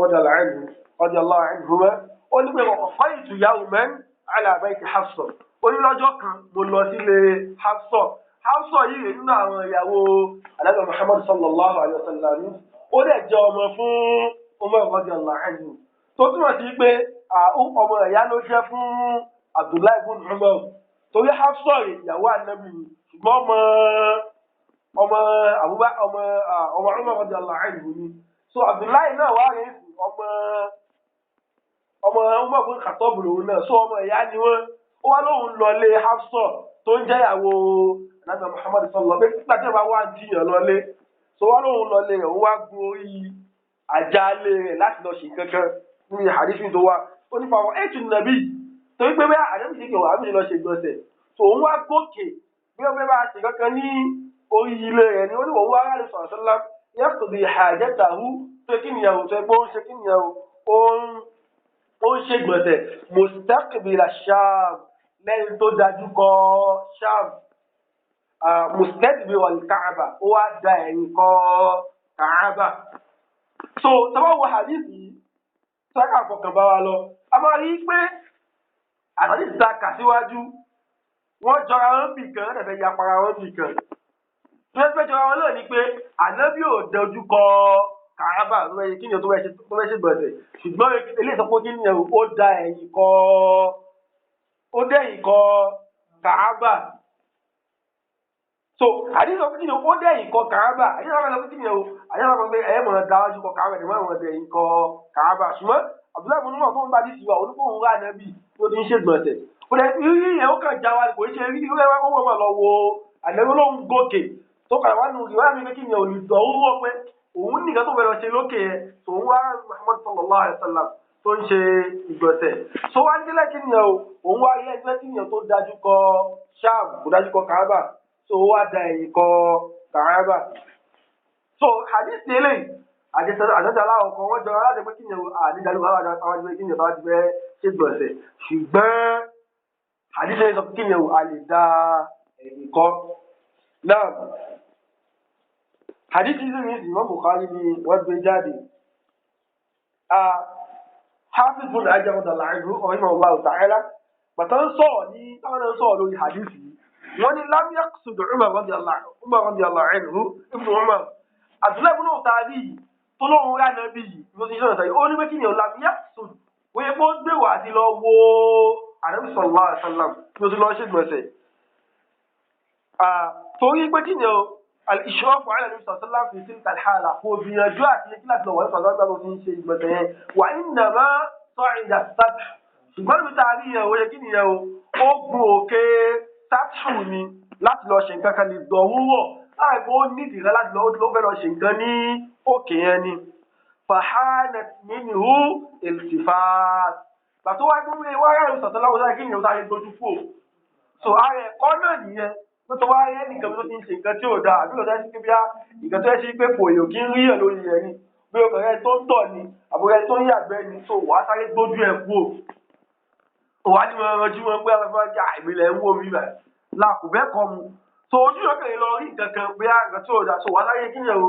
رضي الله عنهما ó ní pé وقفت يوما على بيت Hafsa. Ó ní lọ́jọ́ kan mo lọ sílé Hafsa. Hafsa yìí nínú àwọn ìyàwó Ànábì Muhammad sallallahu alayhi wa sallam, ó dẹ̀ jẹ́ ọmọ fún Umar radiyallahu anhu. Tó túmọ̀ sí pé ọmọ ìyá ló jẹ́ fún Abdullahi ibn Umar. Torí Hafsa ìyàwó Ànábì ni, ṣùgbọ́n ọmọ ọmọ ọmọ Umar radiyallahu anhu ni. So Abdullahi náà wà rèé sí ọmọ ọmọ Umar ibn Khattab lòun náà. So ọmọ ìyá ni wọ́n. Ó wá lóun lọlé Hafsa tó ń jẹ́ ìyàwó Ànábì Muhammad sallallahu alaihi wasallam. Nígbà tí wọ́n wá jiyàn lọlé, so wá lóun lọlé rẹ̀, òun wá gun orí àjálé rẹ̀ láti lọ ṣe kankan ní hadith tó wá. Ó ní fàwọn ètò nàbí torí pé bẹ́ẹ̀ àdébí ṣe kẹwàá àbí lọ ṣe gbọ̀nsẹ̀. So òun wá gòkè bí wọ́n fẹ́ bá ṣe kankan ní orí ilé rẹ̀ ni. Ó ní òun wá rálẹ̀ sọ̀rọ̀ sọ́lá yaqdi hajatahu tó kí nìyẹn o, tó ẹgbẹ́ ó ń ṣe kí nìyẹn o, ó ń ṣe gbọ̀nsẹ̀ mustaqbil ash-Sham lẹ́yìn tó dájú kọ Sham, mustadbir al-Ka'ba, ó wá da ẹ̀yìn kọ Ka'aba. So tọ́wọ́ wo hadith yìí sọ́kà fọkàn bá wa lọ, a máa rí i pé hadith ta kà síwájú wọ́n jọra wọn bì kan, wọ́n dẹ̀ fẹ́ ya para wọn bì kan. Tó fẹ́ jọra wọn náà ni pé Ànábì ò dojú kọ Kàábà kí ni o tó fẹ́ ṣe gbọ̀nsẹ̀, ṣùgbọ́n eléyìí sọ pé kí ni o, ó da ẹ̀yìn kọ dẹ̀yìn kọ Kàábà. So àdìsí sọ pé kí ni ó dẹ̀yìn kọ Kàábà. Àdìsí sọ pé kí ni o, àdìsí sọ pé ẹ mọ̀ dáwájú kọ Kàábà ẹ mọ̀ dẹ̀yìn kọ Kàábà. Ṣùgbọ́n Abdullahi ibn Umar tó ń bá àdìsí wa oníkóhun rà nẹ́bì tó ti ń ṣègbọ̀nsẹ̀. Ó dẹ̀ rírí yẹn ó kàn já wa kò ṣe rí rí wá wọ́n lọ wo ànẹ́bí olóhùn gòkè tó kàrà wá nù ìwà mi pé kí ni olùdó owó pé òun nìkan tó fẹ́ lọ ṣe lókè yẹn tòun wá Muhammad sallallahu alayhi wa sallam tó ń ṣe ìgbọ̀nsẹ̀. So wá nílẹ̀ kí ni o, òun wá ilé ẹgbẹ́ kí ni o tó dájú kọ Sham, kò dájú kọ Kaaba, so ó wá da ẹ̀yìn kọ Kaaba. So hadith eléyìí àjẹsọ aláwọ̀ kan wọ́n jọra láti pé kí ni o àdídájú àwọn àjẹsọ kí ni o tó wá ti fẹ́ ṣe ìgbọ̀nsẹ̀, ṣùgbọ́n hadith eléyìí sọ kí ni o a lè da ẹ̀yìn kọ. Náà hadith yìí ní Imam Bukhari ni wọ́n gbé jáde. Hafiz ibn Hajar radiyallahu rahimahullahu ta'ala bàtà ń sọ̀rọ̀ ní táwọn náà ń sọ̀rọ̀ lórí hadith yìí, wọ́n ní lam yaqsud Umar radiyallahu anhu ibn Umar Abdullahi ibn Umar tó lóun rà náà bí yìí ló ti sọ̀rọ̀ sọ̀rọ̀ ó ní pé kí ni lam yaqsud wọ́n yẹ kó gbé wà á ti lọ wo Ànábì sallallahu alaihi wasallam ló ti lọ ṣègbọ̀nsẹ̀. Torí pé kí ni o al-ishrafu ala Nabi sallallahu alaihi wasallam fi tilka al-hala kò gbìyànjú àti kí láti lọ wọ́n sọ̀rọ̀ nígbà tó ti ń ṣe ìgbọ̀nsẹ̀ yẹn wà innama sa'ida as-sath. Ṣùgbọ́n níbi tá a rí yẹn o yẹ kí nìyẹn o ó gun òkè sátù ni láti lọ ṣe nǹkan kan lè dọ̀wúrọ̀ láì kó nídìí rẹ láti lọ ó fẹ́ lọ ṣe nǹkan ní òkè yẹn ni. Fahanat minhu iltifat. Pàtó wá gbé wá ráyè sọ̀tọ̀ láwọn kí nìyẹn sáré gbójú kúò. So ara ẹ̀kọ́ náà nìyẹn tó tó wá rí ẹnìkan tó ti ń ṣe nǹkan tí ò dáa àbí lọ́dọ̀ sí pé bí nǹkan tó yẹ sí pé kò yòó kí ń rí ẹ̀ lórí ẹ̀ ni bí ọkàn rẹ tó ń tọ̀ ni àbúrò rẹ tó ń yàgbẹ́ ni so wàá sáré gbójú ẹ̀ kúò. Wàá ní wọn rọjú wọn pé àwọn afẹ́fẹ́ jà ìmìlẹ̀ ń wò mí báyìí la kò bẹ́ẹ̀ kọ́ mu. So ojú yóò kàn lọ rí nǹkan kan bí nǹkan tí ò dáa so wàá sáré kí ni o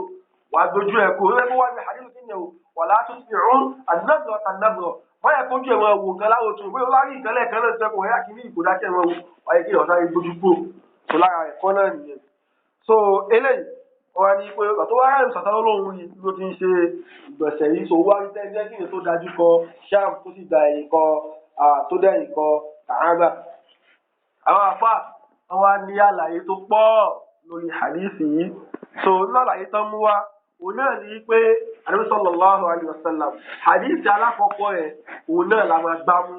wàá gbójú ẹ̀ kúò. Ó wá ní àdéhùn kí ni o wà látó ti rún àdínàbọ̀ àtànàbọ̀ wọ́n yẹ kójú ẹ̀ wọn wò nǹkan láwọ̀ tún bóyá wọ́n rí nǹkan lẹ́ẹ̀kan náà sẹ́kọ̀ọ́ wọ́n yá kí ní ìkódákẹ́ wọn wò wáyé kí ọ̀sán yìí gbójú kúò. So lára ẹ̀kọ́ náà nìyẹn. So eléyìí wọ́n ní pé tó wá ráyè sàtàlọ́ lóhùn yìí ló ti ń ṣe ìgbọ̀nsẹ̀ yìí so wá rí tẹ́lẹ̀ kí ni tó dájú kọ Sham tó sì da ẹ̀yìn kọ tó dẹ̀yìn kọ Kàábà. Àwọn àfà wọ́n wá ní àlàyé tó pọ̀ lórí hadith yìí. So nínú àlàyé tán mú wá òun náà ní pé Ànábì sallallahu alaihi wasallam hadith alákọ̀ọ́kọ́ yẹn òun náà la máa gbámú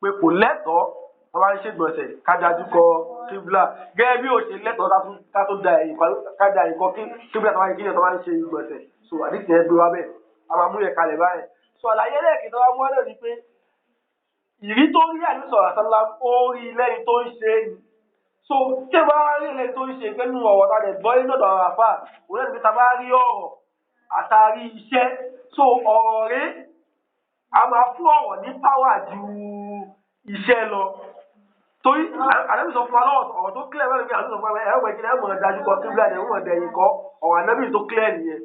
pé kò lẹ́tọ̀ọ́ wọ́n máa ń ṣègbọ̀nsẹ̀ ká dájú kọ kíbla gẹ́gẹ́ bí ó ṣe lẹ́tọ̀ọ́ ká tó da ẹ̀yìn ká da ẹ̀yìn kọ kíbla tó máa ń kíyàn tó máa ń ṣe ìgbọ̀nsẹ̀. So àdìsí yẹn gbé wá bẹ́ẹ̀ a máa mú yẹn kalẹ̀ báyẹn. So àlàyé ẹlẹ́ẹ̀kejì tó wá mú wá náà ni pé ìrí tó rí Ànábì sallallahu alaihi wasallam ó rí lẹ́yìn tó ń ṣe ni. So tí ẹ bá rí lẹ́yìn tó ń ṣe pé nínú ọ̀rọ̀ ta lè gbọ́ nínú ọ̀dọ̀ àwọn àfáà òun náà ni pé ta bá rí ọ̀rọ̀ àtàrí iṣẹ́ so ọ̀rọ̀ rẹ̀ a máa fún ọ̀rọ̀ ní páwà ju iṣẹ́ lọ. Torí Ànábì sọ fún wa lọ́wọ́ ọ̀rọ̀ tó clear mẹ́rin pé Ànábì sọ fún wa ẹ̀rọ ìkíni ẹ̀mọ̀ dájú kọ kíbla ni ẹ̀mọ̀ dẹ̀yìn kọ ọ̀rọ̀ Ànábì tó clear nìyẹn.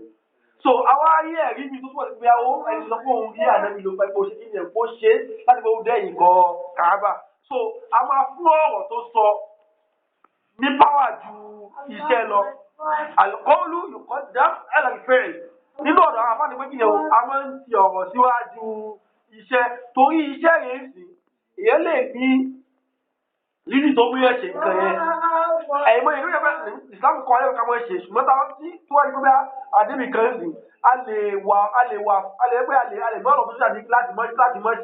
So àwa rí ẹ̀rí mi tó túbọ̀ sí pé àwọn ẹni sọ fún òun rí Ànábì ló pẹ́ kó ṣe kíni ẹ̀ kó ṣe láti fún òun dẹ̀yìn kọ Kàábà. So a máa fún ọ̀rọ̀ tó sọ ní páwà ju iṣẹ́ lọ. Al-qawlu yuqaddam ala al-fi'l. Nínú ọ̀dọ̀ àwọn afáàní pé kíni o a máa ń ti ọ̀rọ̀ síwájú iṣẹ́ torí iṣẹ́ rẹ̀ sì èèyàn lè ní lílì tó mú yẹn ṣe nǹkan yẹn. Ẹ̀yin mọ̀ ìlú yẹn fẹ́ Islam kọ́ ayé ká mọ̀ ṣe ṣùgbọ́n táwọn tí tó wà ní pé àdébì kan sì a lè wà a lè wà a lè pé a lè a lè mọ̀ ọ̀rọ̀ tó ṣàdí láti mọ̀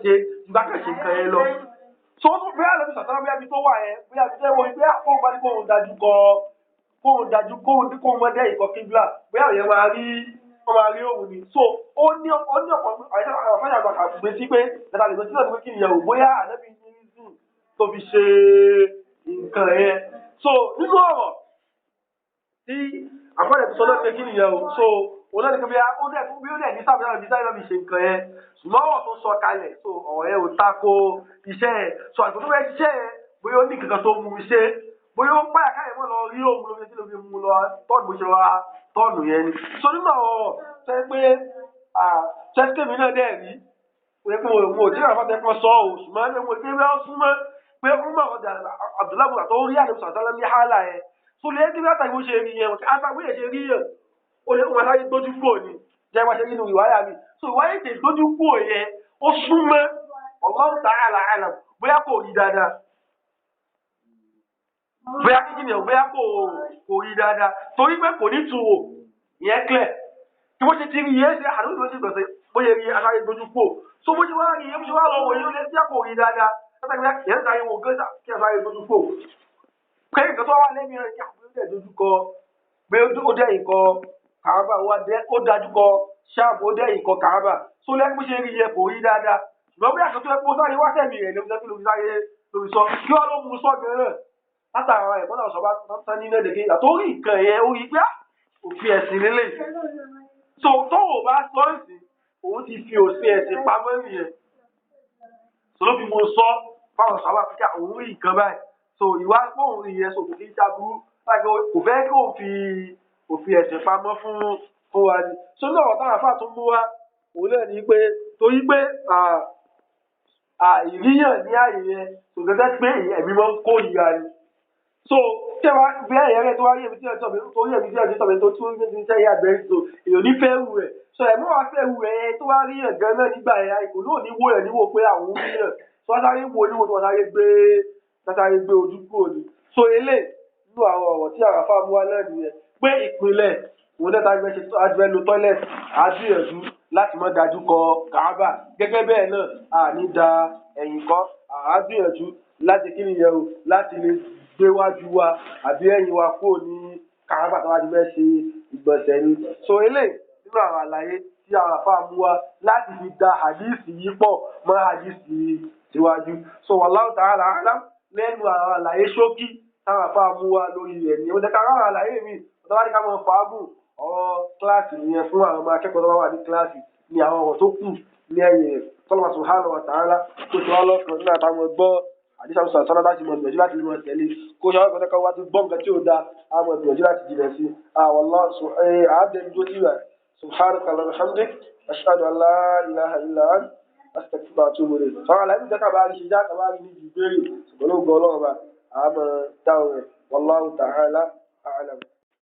ṣe ju bá kẹ̀ ṣe nǹkan yẹn lọ. So ó tún bí àlọ́ sàtàrà bí abi tó wà yẹn bí abi tó wọ bí àpò bá ní kóhun dájú kọ kóhun dájú kóhun mọ́ dẹ́ ìkọ́ kíbla bí àwọn yẹn máa rí wọ́n máa rí òun ni. So ó ní ọ̀pọ̀ àwọn afájà àgbà gbé sí pé ẹ̀ta lè gbé sí pé kí nìyẹn ò bóyá ànábì ní reason tó fi ṣe nǹkan yẹn. So nínú ọ̀rọ̀ tí àfájà tó sọ náà pé kí nìyẹn o so òun náà ní pé ó dẹ̀ bí ó dẹ̀ ní sábà náà bí sábà fi ṣe nǹkan yẹn ṣùgbọ́n ọ̀rọ̀ tó sọ kalẹ̀ so ọ̀rọ̀ yẹn ò tako iṣẹ́ yẹn. So àti tó fẹ́ ṣiṣẹ́ yẹn bóyá ó ní kankan tó mú un ṣe bóyá ó páyà káyọ̀ mọ́ lọ rí òun ló fi ló fi mú lọ tọ́ọ̀nù bó ṣe wá tọ́ọ̀nù yẹn ni. So nínú ọ̀rọ̀ tó yẹ pé tẹ́sítẹ́mì náà dẹ̀ rí pé mo ò tí ì rà fàtẹ́ kan sọ ọ́ ṣùgbọ́n mo ti rí ọ́ súnmọ́ pé Umar Abdullahi tó rí àdébùsọ̀ àtàlẹ́ ní hálà yẹn. So lè dé látàrí bó ṣe rí yẹn àtàwọn èèyàn ṣe rí yẹn ó lè wọn sáré gbójú kúrò ní jẹ́ wá ṣe nínú ìwáyà mi. So ìwáyà ètè gbójú kúrò yẹn ó súnmọ́ Allahu ta'ala a'lam bóyá kò rí dáadáa. Bóyá kí ni bóyá kò kò rí dáadáa torí pé kò ní tu wò ìyẹn clear. Tí wọ́n ṣe ti rí yẹn ṣe àdúgbò ló ṣe gbọ̀nsẹ̀ bóyá rí aṣáájú dojú kò. So bó ṣe wá rí yẹn bó ṣe wá lọ wò yẹn ó lé sí àpò rí dáadáa. Látàrí yẹn sáré wo gẹ́sà kí ẹ sáré dojú kò. Kẹ́yìn kan tó wà lẹ́mìí rẹ̀ kí àbúrò dẹ̀ dojú kọ pé ó dẹ̀ ìkọ Kàábà ó dájú kọ Ṣáàmù ó dẹ̀ ìkọ Kàábà. So lẹ́nu bó ṣe rí yẹn kò rí dáadáa. Ṣùgbọ́n bóyá kan tó yẹ kó sáré wá sẹ́mi rẹ̀ ló fi sáré lórí sọ kí wọ́n ló mú sọ gan-an látara ẹ̀kọ́ náà sọ bá tán nínú ẹ̀dẹ̀gẹ́ ìgbà tó rí nǹkan yẹn ó rí pé òfin ẹ̀sìn lélẹ̀. So tó o bá sọ ẹ̀sìn òun ti fi òfin ẹ̀sìn pamọ́ nìyẹn. So ló fi mo sọ fáwọn sọ àwọn Áfíríkà òun rí nǹkan báyìí. So ìwà pòun rí yẹn so kò kí ń ṣàbúrú báyìí kò fẹ́ kí òun fi òfin ẹ̀sìn pamọ́ fún wa ni. So náà ọ̀tá àfáà tó mú wa òun náà ní pé torí pé ìríyàn ní àyè yẹn kò gẹ́gẹ́ pé ẹ̀mí máa ń kó ìyá ni. So tí ẹ wá bí ẹ̀yẹ rẹ̀ tó wá rí èmi tí ẹ tọ̀ mí tó rí èmi tí ẹ tọ̀ mí tó tún ní ti sẹ́yìn àgbẹ̀ so èèyàn ní fẹ́ wù rẹ̀. So ẹ̀mí wàá fẹ́ wù rẹ̀ tó wá rí yàn gan náà nígbà yẹn àìkò náà ní wò rẹ̀ níwò pé àwọn ń rí yàn. So wọ́n sáré wo níwò tí wọ́n sáré gbé ojú kúrò ni. So eléyìí nínú àwọn ọ̀rọ̀ tí àràfà mú wá náà nìyẹn pé ìpìlẹ̀ òun náà tá a fẹ́ lo toilet á gbìyànjú láti má dájú kọ Kàábà gẹ́gẹ́ bẹ́ẹ̀ náà a ní da ẹ̀yìn kọ́ á gbìyànjú láti kí nìyẹn o láti lè gbé wájú wa àbí ẹ̀yìn wa kúrò ní Kàábà tó bá ti fẹ́ ṣe ìgbọ̀nsẹ̀ ni. So eléyìí nínú àwọn àlàyé tí àwọn àfáà mú wá láti fi da hadisi yìí pọ̀ mọ́ hadisi síwájú. So wallahu ta'ala a'lam lẹ́nu àwọn àlàyé ṣókí táwọn àfáà mú wá lórí rẹ̀ ni. Ó jẹ́ ká ráwọn àlàyé mi tó bá ní ká mọ fàágùn ọ̀rọ̀ kíláàsì nìyẹn fún àwọn ọmọ akẹ́kọ̀ọ́ tó bá wà ní kíláàsì ní àwọn ọ̀rọ̀ tó kù ní ẹ̀yìn rẹ̀. Kọ́lọ́mà subhanahu wa ta'ala kó ṣe wá lọ́kàn nígbà táwọn gbọ́ àdìsá sọ̀rọ̀ sọ́nà láti mọ ìgbìyànjú láti mọ tẹ̀lé kó ṣe wá lọ́kàn tó wá ti gbọ́ nǹkan tí ò da á mọ ìgbìyànjú láti jìnà sí. Wallahu àádẹ́ni tó ti rẹ̀ subhanaka allahumma wa bihamdik ashhadu an la ilaha illa anta astaghfiruka wa atubu ilayk. Sọ̀rọ̀ àlàyé ìjọba bá rí ṣe já kàbá rí níbi ìbéèrè ṣùgbọ́n ló gbọ́ ọlọ́run bá àmọ́ dáhùn rẹ̀ wallahu ta'ala a'lam.